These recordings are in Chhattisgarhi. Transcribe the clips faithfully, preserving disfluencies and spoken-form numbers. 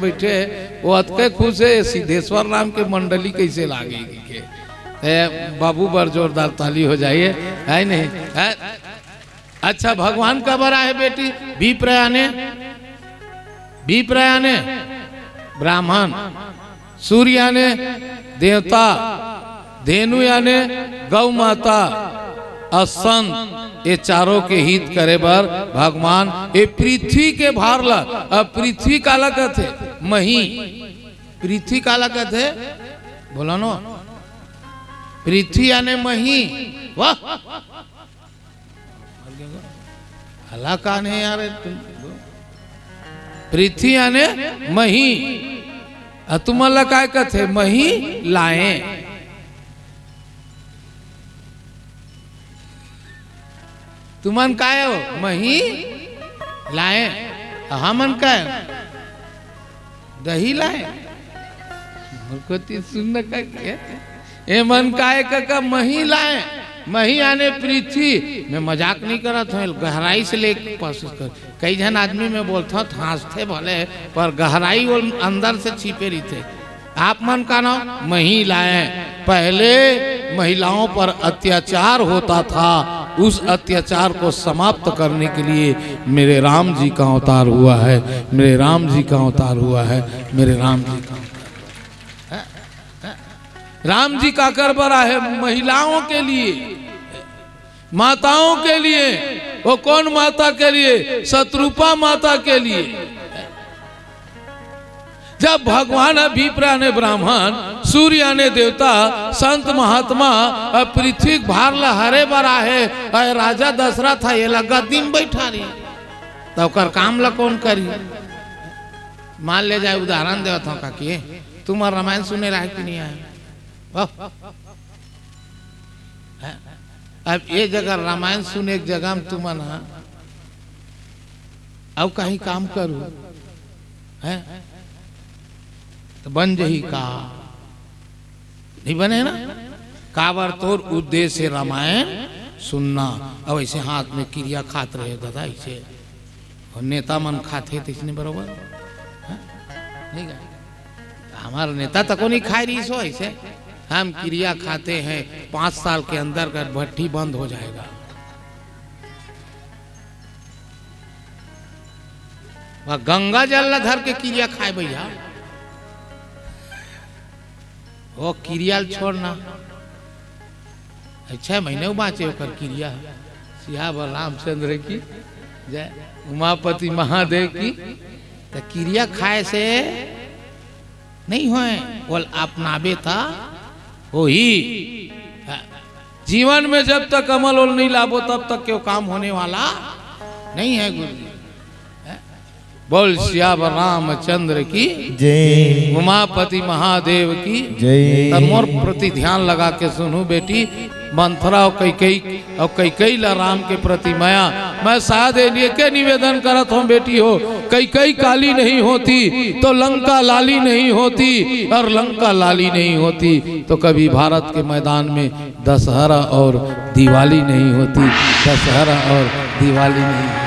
बइठे हे, वो अतके खुश हे, सिद्धेश्वर राम के मंडली कइसे लागे के। ए, बाबू बर जोरदार ताली हो जाए, हे नहीं? हे? अच्छा, भगवान काबर आहे बेटी? विप्र याने, विप्र याने ब्राह्मण, सूर्य याने देवता, धेनु याने गौ माता, अउ संत, ये चारों के हित करे बर भगवान ये पृथ्वी के भार ला। अब पृथ्वी काला कथे? मही। पृथ्वी काला कथे? बोला नो, पृथ्वी याने मही। वाह, हला कान हे यार तुम। पृथ्वी याने मही, अउ तुमन ला काय कथे? मही लाए। तुमन काय हो? मही लाए। हमन काय? दही लाए। मोर कोती सुन न का के। ए मन काय कका? मही लाए। मही याने पृथ्वी। मैं मजाक नहीं करत हूँ, गहराई से ले कोशिश कर। कई झन आदमी में बोलत हूँ, हंसथे भले, पर गहराई वो अंदर से छिपे रहिथे। आप मन का नाम मही लाए। पहले महिलाओं पर अत्याचार होता था, उस अत्याचार को समाप्त करने के लिए मेरे राम जी का अवतार हुआ है, मेरे राम जी का अवतार हुआ है, मेरे राम जी का अवतार। राम जी काकर बर आहे? महिलाओं के लिए, माताओं के लिए। वो कौन माता के लिए? शतरूपा माता के लिए। जब भगवान विप्र याने ब्राह्मण, सूर्य याने देवता, संत महात्मा, अउ पृथ्वी भार ला हरे बर आहे, अउ राजा दशरथ हे, ये ला गद्दी में बैठा रही, त ओकर काम ला कौन करी? मान ले जाए, उदाहरण देवत हूँ काकी, तुमन रामायण सुने रहे कि नहीं आए? वाह। हैं? अब ये जगह रामायण सुने के जगह में तुमन ह, अउ कहीं काम करू, हैं? त बन जही का? नहीं बने ना? काबर तोर उद्देश्य रामायण सुनना। अब ऐसे हाथ में किरिया खात रहे दादा, ऐसे। अउ नेता मन खाथे तइसने बरोबर। हैं? नहीं गा? हमार नेता तको नहीं खाए रहिस हो ऐसे। हम किरिया खाते हैं, पाँच साल के अंदर का भट्टी बंद हो जाएगा। वह गंगा जल ला धर के किरिया खाए भैया। वो किरिया ल छोड़ना। छह महीने वो बाँचे ओकर किरिया। सियावर रामचंद्र की जय, उमापति महादेव की। त किरिया खाए से नहीं होए, ओला अपनाबे त होही। हाँ। जीवन में जब तक अमल ओल नहीं लाबो, तब तक के वो काम होने वाला नहीं है गुरु जी। हैं? बोल सियावर रामचंद्र की जय। उमापति महादेव की जय। त मोर प्रति ध्यान लगा के सुनहू बेटी, मंथरा अउ कैकेयी, अउ कैकेयी ला राम के प्रति मया। मैं शायद ये के निवेदन करत हूँ बेटी हो, कैकेयी काली नहीं होती तो लंका लाली नहीं होती, और लंका लाली नहीं होती तो कभी भारत के मैदान में दशहरा और दिवाली नहीं होती, दशहरा और दिवाली नहीं होती।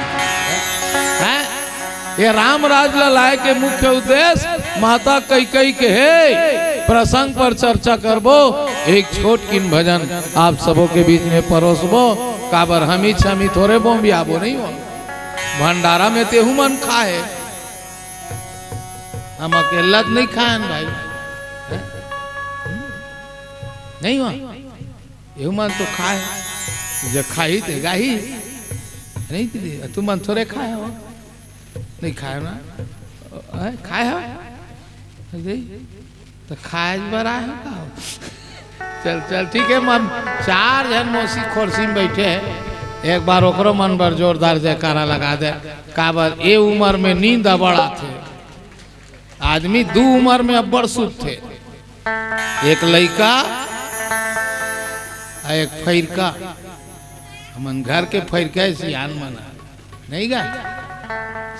हैं? ये राम राज ला लाए के मुख्य उद्देश्य माता कैकेयी के हे। प्रसंग पर चर्चा करबो, एक छोट किन भजन आप सबो के बीच में परोसबो। काबर हमी छमी थोरे बोम्बियाबो नहीं हो, भंडारा में तेहू मन खाए, हम अकेला त नहीं खाएन भाई, हैं? नहीं हो, एहू मन तो खाए, जे खाही ते गाही, नहीं दीदी, तुमन थोरे खाए हो, नहीं खाए ना, हैं? खाए हो, नहीं? त खाए बर आए हो का हो? चल, चल, ठीक है, मन चार झन मौसी खोरसी में बैठे हैं, एक बार ओकरो मन बर जोरदार जयकारा लगा दे। काबर ए उम्र में नींद अबड़ आथे, आदमी दू उम्र में अब्बड़ सुतथे, एक लइका आ एक फइरका। हमन घर के फइरका सियान मन आ। नहीं गा?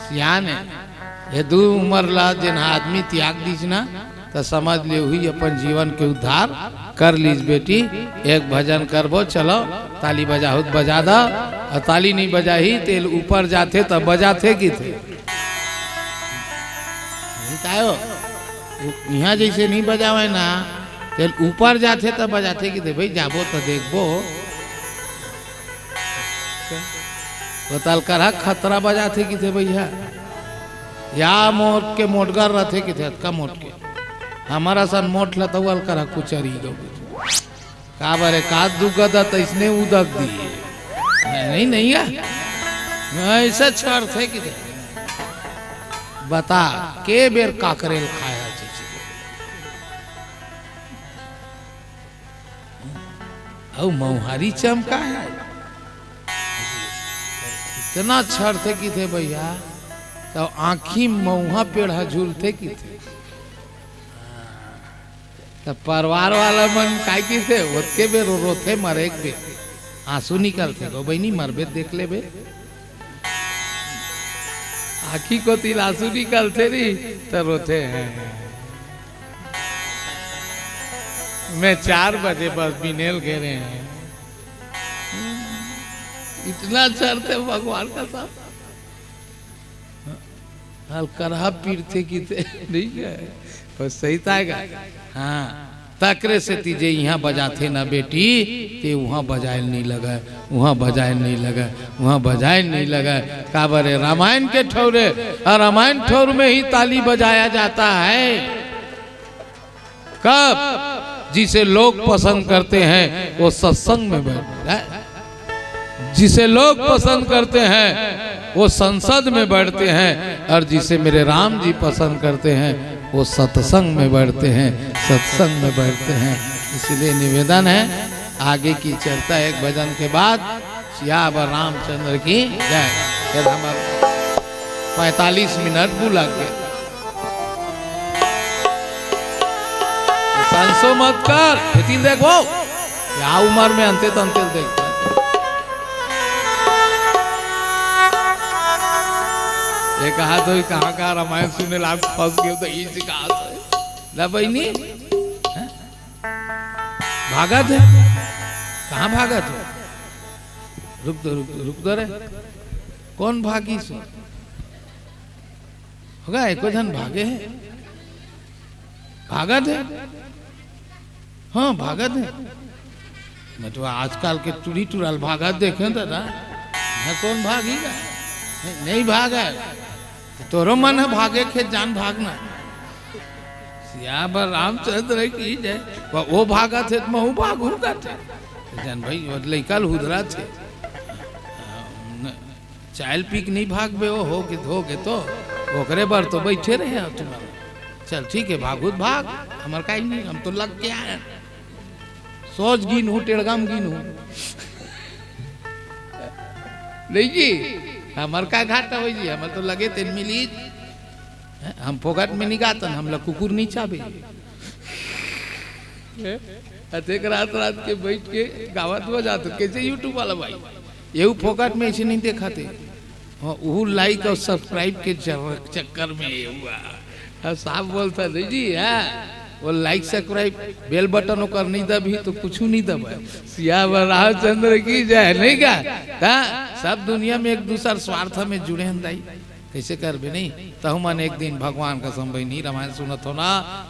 सियान हे। ये दू उम्र ला जेन आदमी त्याग दीस ना, त समझ ले उही अपन जीवन के उद्धार कर लीस बेटी। एक भजन करबो, चलो, ताली बजाहू त बजा दा, अउ ताली नहीं बजाही, तेल ऊपर जाथे त बजाथे किथे। बतायो, इहाँ जइसे नहीं बजावय ना, तेल ऊपर जाथे त बजाथे कि दे भाई जाबो त देखबो। वो तल करहा खतरा बजाथे कि दे भैया, या मोट के मोटगर रथे कि दे अतका मोट के। हमर असन मोट ल त वो अलकरहा कुचरी गो। काबर एकाध दू गदा तइसने उदक दिए। नहीं, नहीं है। ऐसा छर थे कि दे। बता, के बेर काकरेल खाया चीची। अउ मौहारी चमका है। इतना छर थे कि दे भैया, त आँखी मौहा पेड़हा झूलथे कि दे। त परवार वाला मन काय किथे, ओतके बेर रो-, रोथे, मरे एक बेर आँसू निकलथे। गो बहिनी, मरबे त देख लेबे। आँखी कोती ले आँसू निकलथे नी, त रोथे हैं। मैं चार बजे बस बिनेल घेरे हैं। इतना छर थे भगवान का साथ। अलकरहा पीरथे कि दे, नहीं है। बस सही ताय गा। हाँ, तकरे सेती जे इहाँ बजाथे ना बेटी, ते उहाँ बजायल नहीं लगय, उहाँ बजायल नहीं लगय, उहाँ बजायल नहीं लगय। काबर ए रामायण के ठौरे, अउ रामायण ठौर में ही ताली बजाया जाता है। कब? जिसे लोग पसंद करते हैं, वो सत्संग में बैठता है। जिसे लोग पसंद करते हैं, वो संसद में बैठते हैं, और जिसे मेरे राम जी पसंद करते हैं, वो सत्संग में बैठते हैं, सत्संग में बैठते हैं। इसलिए निवेदन है, आगे की चर्चा एक भजन के बाद। सियावर रामचंद्र की जय। फिर हमर पैंतालीस मिनट बुला के संसो मत कर, खेती देखो, या उम्र में अंते तंते देखता। ये कहा तो, ये कहाँ का रामायण सुने लाग फंस गए तो ये कहा तो। ला बहिनी, हैं? भागत है? कहाँ भागत हो? रुक दो, रुक दो, रुक दो रे। कौन भागी सो? होगा, एको झन भागे है। भागत है? हाँ, भागत है। मैं तो आजकल के टूरी टूरा ल भागत देखे दादा। मैं कौन भागी गा? नहीं, नहीं भागा। तो तोरो मन है भागे के, जान भागना। सियावर रामचंद्र की जय। वो, वो भागत है तो महू भागू कहते। जान भाई, वो लइका ल हुदरा थे। न-, चायल पी के नहीं भागबे, वो हो के, हो के तो, ओकरे बर तो बैठे रहे हो तुम। चल ठीक है, भागू त भाग, हमर काई नहीं, हम तो लग के आए। सोच गिन हूँ, टेड़गम गिन हूँ। नहीं जी, हमर का घाटा होई जी, हमर तो लगे तेन मिली। हैं? हम फोकट में नहीं गातन, हमला कुकुर नहीं चाबे। हैं? अतेक रात रात के बैठ के गावत बजात, कैसे YouTube वाला भाई? ये फोकट में ऐसे नहीं देखाते। हाँ, वो like और subscribe के जर-, चक्कर में ये हुआ। हाँ, साफ बोलता नहीं जी, हाँ। वो like, subscribe, bell button ओकर नहीं दबी तो कुछ नहीं दबे। सियावर रामचंद्र की जय, नहीं का? हाँ, सब दुनिया में एक दूसर स्वार्थ में जुड़े हैं दाई। कैसे करबे नहीं? तहु मन एक दिन भगवान कसम बहिनी रामायण सुनत हो ना,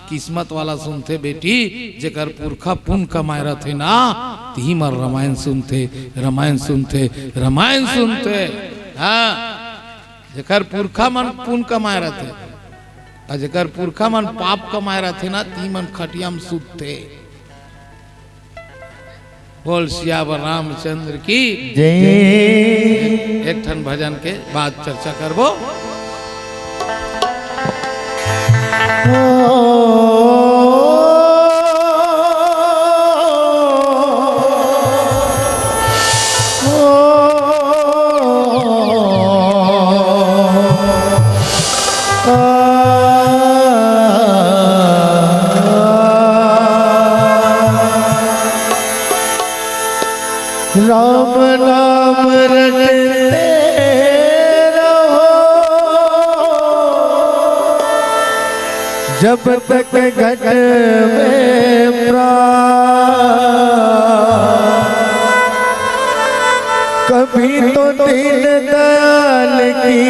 किस्मत वाला सुनथे बेटी, जेकर पुरखा पुन कमाए रथे ना, तिही मन रामायण सुनथे, रामायण सुनथे, रामायण सुनथे। हाँ, जेकर पुरखा मन पुन कमाए रथे, अउ जेकर पुरखा मन पाप कमाए रथे ना, तिही मन खटिया म सुतथे। बोल सियावर रामचंद्र की जय। एक ठन भजन के बाद चर्चा करबो। राम नाम रटते रहो, जब तक घट में प्राण। कभी तो दीन दयाल की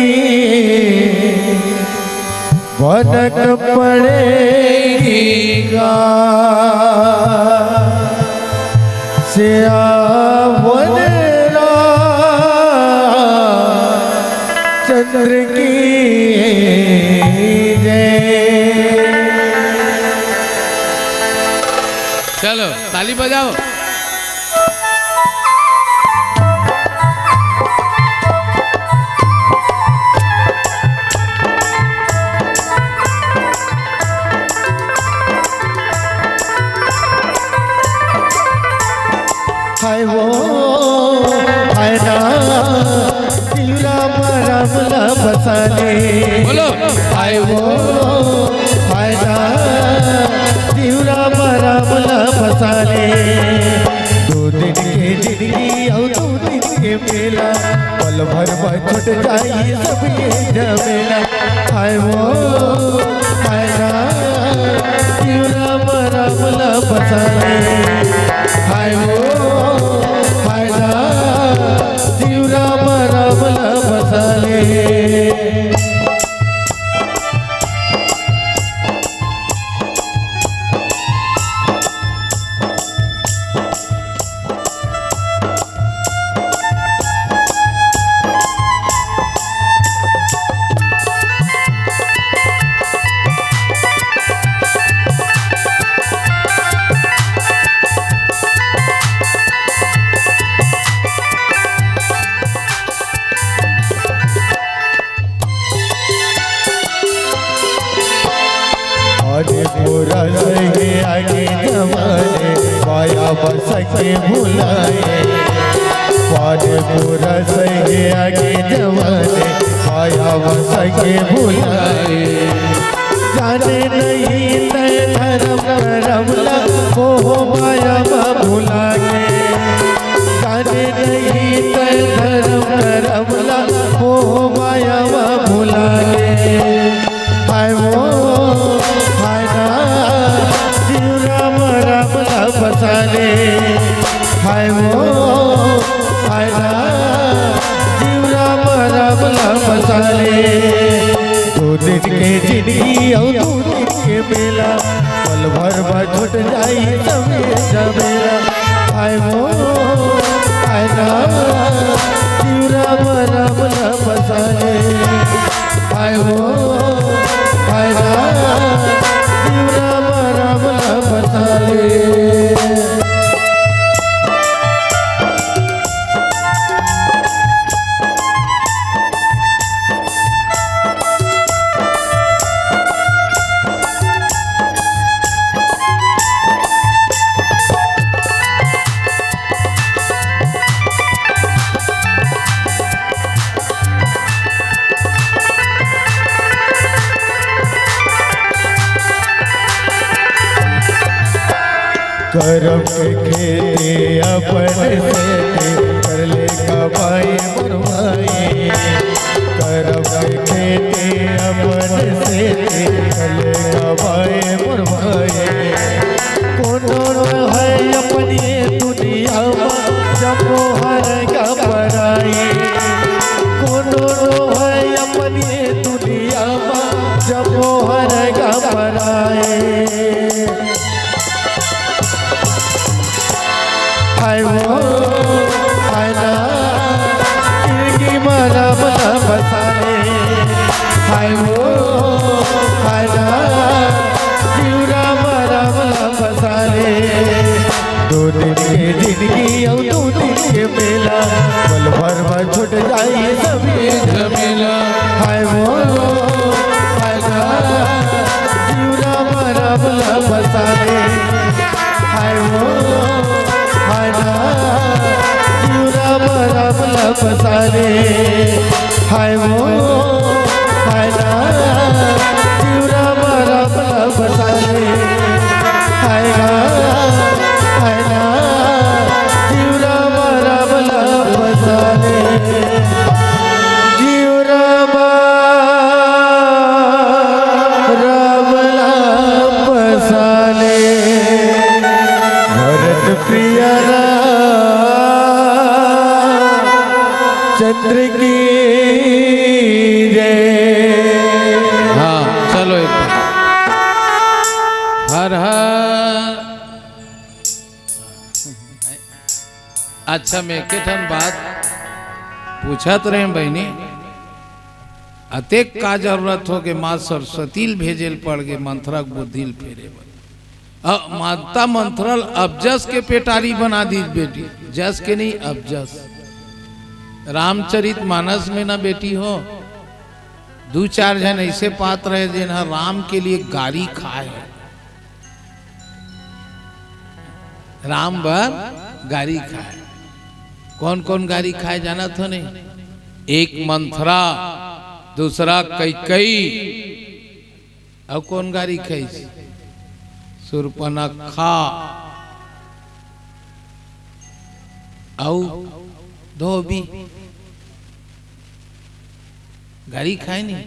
भटक पड़ेगी का सियावन रामचंद्र की जय। चलो, ताली बजाओ। हाय वो, हाय ना, दिल राम राम ला बसाले। बोलो। हाय वो, हाय ना, दिल राम राम ला बसाले। दो दिन के जिंदगी अउ दो दिन के मेला, पल भर में छूट जाई सब ये झमेला। हाय वो, हाय ना, दिल राम राम ला बसाले। हाय वो, हाय ना, दिल राम राम ला बसाले। अरे पूरा सही आगे जमाने, पाया बस के भुलाए। अरे पूरा सही आगे जमाने, पाया बस के भुलाए। जाने नहीं तै धर्म करम ला, मोह माया मा भुला गे। जाने नहीं तै धर्म करम ला, मोह माया मा भुला गे। हाय वो, हाय ना, दिल राम राम ला बसाले। हाय वो, हाय ना, दिल राम राम ला बसाले। दो दिन के जिंदगी अउ दो दिन के मेला, पल भर में छूट जाई सबे झमेला। हाय वो, हाय ना, दिल राम राम ला बसाले। हाय वो, हाय ना, दिल राम राम ला बसाले। करम के खेती अपन सेती, कर ले कमाई मोर भाई। करम के खेती अपन सेती, कर ले कमाई मोर भाई। कोनो न है अपन ये दुनिया मा, जम्मो हर गा पराई। कोनो न है अपन ये दुनिया मा, जम्मो हर गा पराई। हाय वो, हाय ना, जिंदगी मा राम नाम बसाले। हाय वो, हाय ना, जिंदगी मा राम नाम बसाले। दो दिन के जिंदगी अउ दो दिन के मेला, पल भर में छूट जाई सबे झमेला। हाय वो, हाय ना, जिंदगी मा राम नाम बसाले। हाय वो, हाय ना, जिंदगी मा राम नाम बसाले। हाय वो, हाय ना, जिंदगी मा राम नाम बसाले। हाय ना, हाय ना, जिंदगी मा राम नाम बसाले। जिंदगी मा राम नाम बसाले। भरत प्रिय रामचंद्र की जय। हाँ, चलो, अच्छा, मैं एके ठन बात पूछत रहें बहिनी, अतेक का जरूरत हो के माँ सरस्वती ल भेजे ल पड़ गे मंथरा के बुद्धि ल फेरे बर। अ, माता मंथरा ल अब जस के पेटारी बना दीस बेटी, जस के नहीं अब जस। रामचरित मानस में ना बेटी हो, दू चार झन ऐसे पात्र हे जेन ह राम के लिए गारी खाए हे। राम बर गारी खाए। कौन कौन गारी खाए जानत हो नहीं? एक मंथरा, दूसरा कैकई, अउ कौन गारी खाइस? सुर्पनखा, अउ धोबी। गारी खाए नहीं।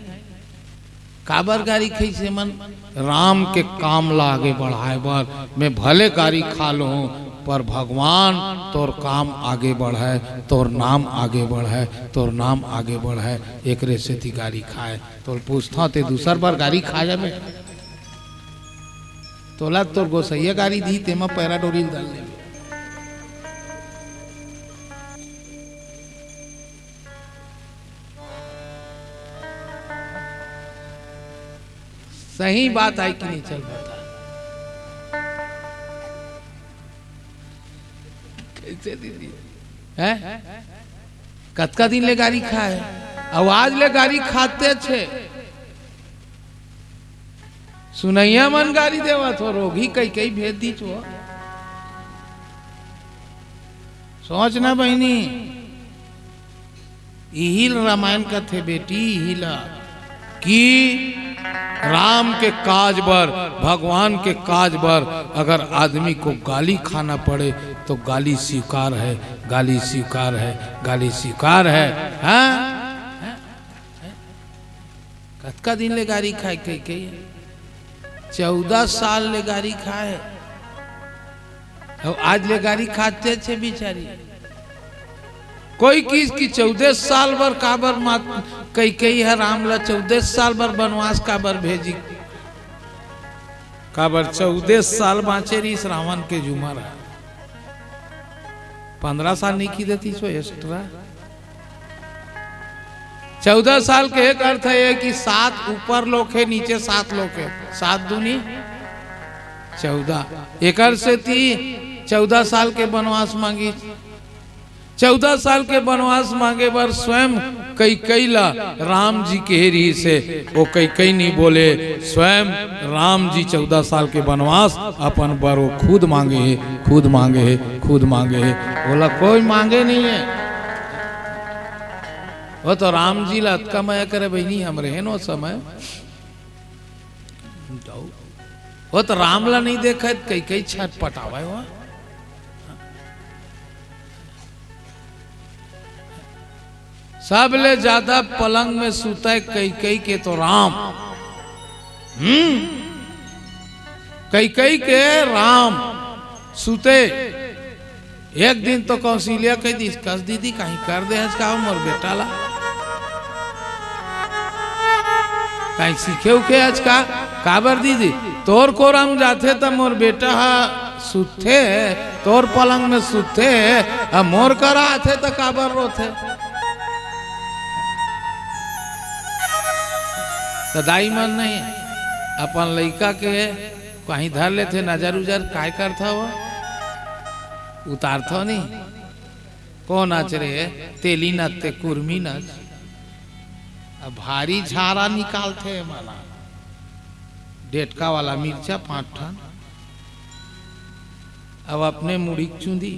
काबर गारी खाइस एमन? राम के काम ला आगे बढ़ाए बर। मैं भले गारी खा लूँ, पर भगवान तोर काम आगे बढ़े, तोर नाम आगे बढ़े, तोर नाम आगे बढ़े, एकरे सेती गारी खाए। तोल पूछता ते दूसर बार गारी खा जाबे। तोला तोर गोसैया गारी दी, तेमा पैरा डोरी ल धर लेबे। सही बात आय कि नहीं, चल बता। कैसे दीदी? हैं? कतका दिन ले गारी खाए? अउ आज ले गारी खाते छे। सुनैया मन गारी देवत हो, रोगी कैकई भेज दीच हो। सोच ना बहिनी, इही ल रामायण कथे बेटी, इही ल कि राम के काज बर, भगवान के काज बर अगर आदमी को गाली खाना पड़े तो गाली स्वीकार है, गाली स्वीकार है, गाली स्वीकार है। हाँ? कतका दिन ले गारी खाए कैकई? चौदह साल ले गारी खाए। अब आज ले गारी खाते छे बिचारी। कोई किहिस कि चौदह साल बर काबर मात कैकई ह राम ला चौदह साल बर बनवास काबर भेजी? काबर चौदह साल बाँचे रहिस रावण के जुमर ह। पंद्रह साल नहीं की देती सो extra। चौदह साल के एक अर्थ हे कि सात ऊपर लोक हे, नीचे सात लोक हे, सात दूनी चौदह। एकर सेती चौदह साल के बनवास मांगी। चौदह साल के बनवास मांगे बर स्वयं कैकई ला राम जी कहे रहिस हे, ओ कैकई नहीं बोले, स्वयं राम जी चौदह साल के बनवास अपन बर ओ खुद मांगे हे, खुद मांगे हे, खुद मांगे हे। ओला कोई मांगे नहीं हे। वो तो राम जी ला अतका मया करे बहिनी, हम रहे न ओ समय। वो तो राम ला नहीं देखे, कैकई छटपटावे हो। सबले ज्यादा पलंग में सुते कैकई के तो राम। हम्म, कैकई के राम सुते। एक दिन तो कौशल्या कहि दिस, कस दीदी, कहीं कर दे हस का मोर बेटा ला? कहीं सीखे उखे हस का? काबर दीदी, तोर कोरा म जाथे त मोर बेटा ह सुतथे, तोर पलंग में सुतथे, अब मोर करा आथे त काबर रोथे? त दाई मन नहीं अपन लइका के कहीं धर लेथे, नजर उजर काय करथा वो? उतारथा नहीं। कौन नाच रे? तेली नाच ते कुर्मी नाच। अब भारी झारा निकालथे मला। डेटका वाला मिर्चा पाँच ठन। अब अपने मुड़ी के चुंदी।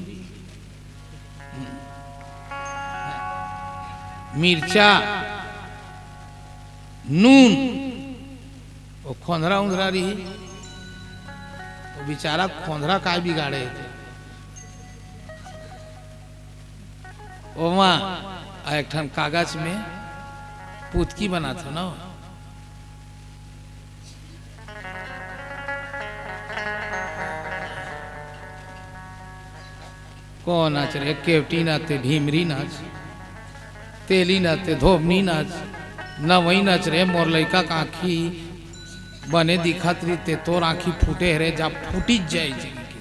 मिर्चा, नून, वो खोंधरा उंधरा रही। वो बेचारा खोंधरा काय बिगाड़े? ओमा एक ठन कागज में पुतकी बनाथे ना। कौन नाच रे? केवटी नाच ते ढीमरी नाच, तेली नाच ते धोबनी नाच, नवई नाच रे मोर लइका कांखी। बने दिखत रहिते, तोर आँखी फूटे हरे, जा फूटिच जाए जिनगी।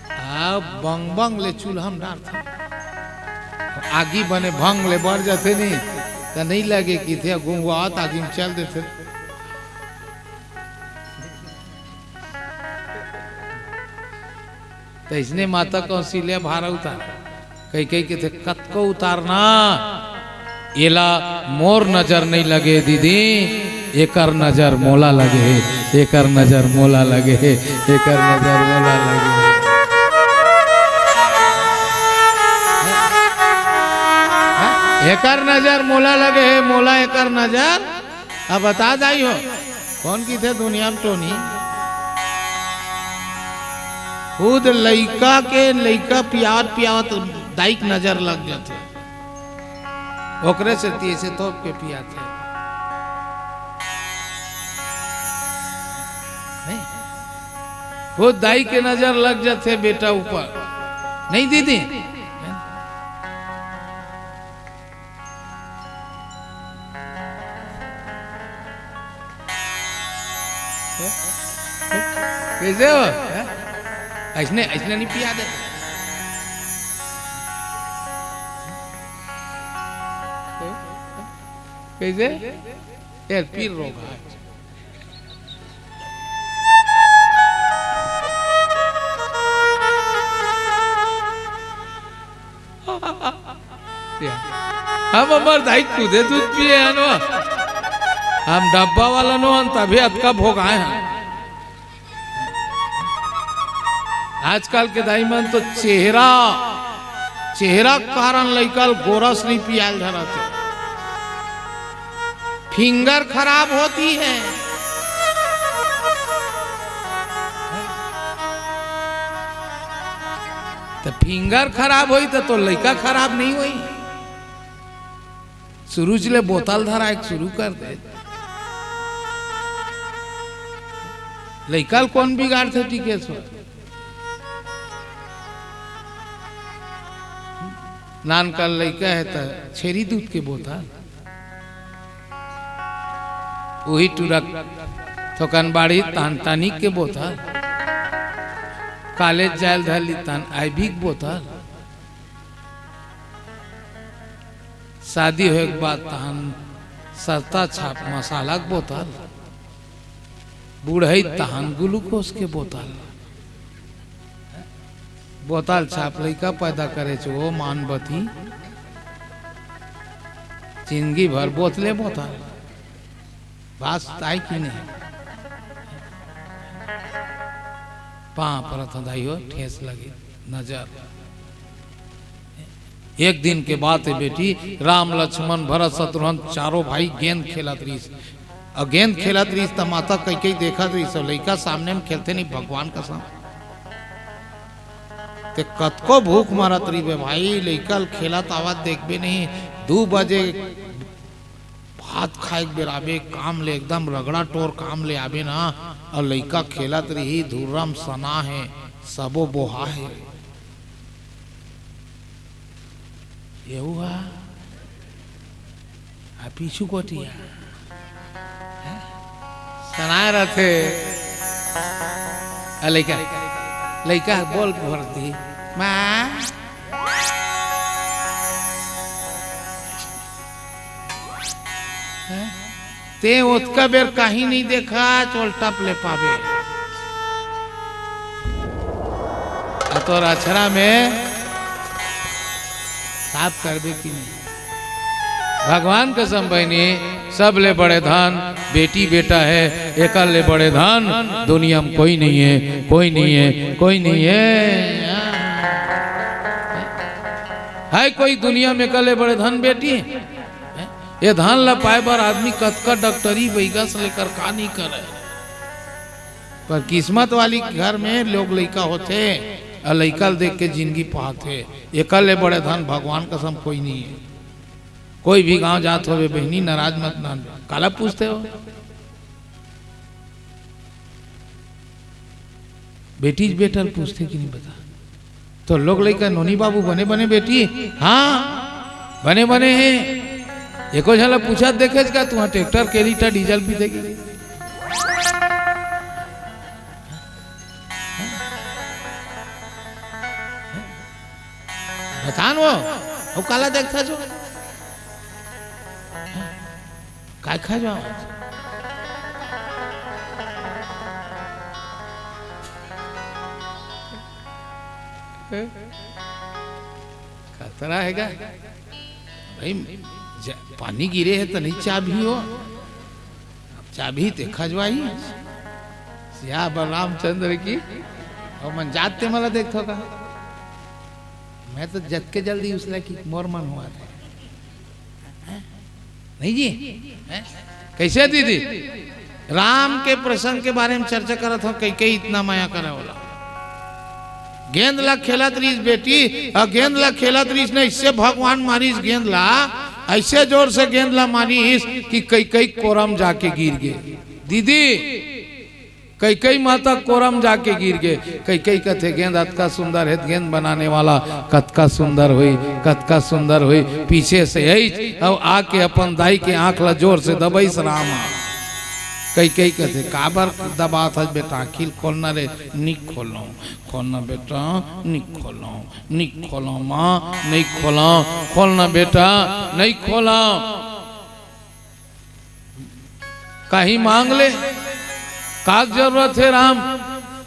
आ बंग बंग ले चूल्हा म डारथे। आगी बने भंग ले बर जाथे नी, त नइ लगे किथे, गुंगवात आगी म चल देथे। त इसने माता कौशल्या भारा उतार, कई कई किथे, कतको उतारना, एला मोर नजर नइ लगे दीदी, एकर नजर मोला लगे हे, एकर नजर मोला लगे हे, एकर नजर मोला लगे हे। एकर नजर मोला लगे हे, मोला एकर नजर। अब बता दाई हो, कौन किथे दुनिया म टोनी? खुद लइका के, लइका पियावत पियावत दाई के नजर लग जाथे। ओकरे सेती ऐसे तोप के पियाथे। नहीं? वो दाई के नजर लग जाथे बेटा ऊपर। नहीं दीदी? कैसे हो? ऐसने, ऐसने नहीं पिया दे। कैसे? यार, पीर रोग है। हम हमर दाई खुदे दूध पिए हन वो। हम डब्बा वाला नो हन, तभी अतका भोगाए हन। आजकल के दाई मन तो चेहरा, चेहरा के कारण लइका ल गोरस नहीं पियाल धरत हे। फिंगर खराब होती है। त फिंगर खराब होई त तोर लइका खराब नहीं होई। शुरू ले बोतल धराए के शुरू कर दे। लइका ल कौन बिगाड़थे टिकेश्वर? नानकन लइका हे त छेरी दूध के बोतल, उही टुरा थोकन बाढ़ही तहन टॉनिक के बोतल, कॉलेज जाए ल धरलिस तहन आईवी के बोतल, शादी होए के बाद तहन सस्ता छाप मसाला के बोतल, बुढ़ई तहन ग्लूकोस के बोतल। बोतल छाप लइका पैदा करे छो, ओ मानबती। जिंदगी भर बोतले बोतल। बात आय कि नहीं? पाँव परत हँव दाई हो, ठेस लगे नजर। एक दिन के बात हे बेटी, राम लक्ष्मण भरत शत्रुघ्न चारों भाई गेंद खेलत रहिस। अउ गेंद खेलत रहिस त माता कैकेयी देखत रहिस, अउ लइका सामने म खेलथे नहीं, भगवान कसम। ते कतको भूख मरत रहिबे भाई, लइका ल खेलत आवत देखबे नहीं। दू बजे भात खाए के बेर आबे, काम ले एकदम रगड़ा टोर काम ले आबे ना, अउ लइका खेलत रही, धुर्रम सना हे, सबो बोहा हे। ये हुआ। आ पीछू कोटिया। हैं? सनाए रथे। आ लइका, लइका बोल भर दी। माँ। हैं? ते ओतका बेर कहीं नहीं देखा, चोलटप ले पाबे। आ तोर अछरा में साफ करबे कि नहीं? भगवान कसम बहिनी, सबले बड़े धन बेटी बेटा हे, एकर ले बड़े धन दुनिया में कोई नहीं हे, कोई नहीं हे, कोई नहीं हे। हे कोई दुनिया में एकर ले बड़े धन बेटी? ये धन ला पाए बर आदमी कतका डॉक्टरी बइगा से लेकर का नहीं करे, पर किस्मत वाली घर में लोग लइका होथे, अउ लइका ल देख के जिंदगी पाथे। एकर ले बड़े धन भगवान कसम कोई नहीं हे। कोई भी गांव जात होवे बहिनी, नाराज मत मान, काला पूछते हो? बेटी बेटा ल पूछथे कि नहीं बता? तो लोग लइका नोनी बाबू बने बने बेटी, हाँ बने बने हे। एको झन ला पूछत देखेच का, तुंहर ट्रैक्टर के लीटर डीजल पीथे कि? बता न वो, वो काला देखथस वो? काय खा जाओ? खतरा हे का? भाई, ज-, पानी गिरे हे त नहीं चाबही हो। अब चाबही ते खजवाही। सिया बलरामचंद्र की। अउ मन जात ते मला देखथो का? मैं तो जतके जल्दी उसला कि मोर मन होवत हे। नहीं जी? हैं? कैसे दीदी? राम के प्रसंग के बारे में चर्चा करत हो, कैकेयी इतना मया करे वाला। गेंद ला खेलत रहीस बेटी, अउ गेंद ला खेलत रहीस न, अइसे भगवान मारिस गेंद ला, अइसे जोर से गेंद ला मारिस कि कैकेयी कोरम जाके गिर गे। दीदी, कैकेयी माता कोरम जाके गिर गे। कैकेयी कथे, "गेंद अतका सुंदर हे, गेंद बनाने वाला कतका सुंदर होही, कतका सुंदर होही।" पीछे से अइस अउ आके अपन दाई के आंख ला जोर से दबइस राम। कैकेयी कथे, "काबर दबात हस बेटा, आंखी ल खोलना रे।" "नी खोलंव।" "खोलना बेटा, नी खोलंव, नी खोलंव माँ, नी खोलंव, खोलना बेटा, नी खोलंव।" कहीं मांग ले, का जरूरत हे राम?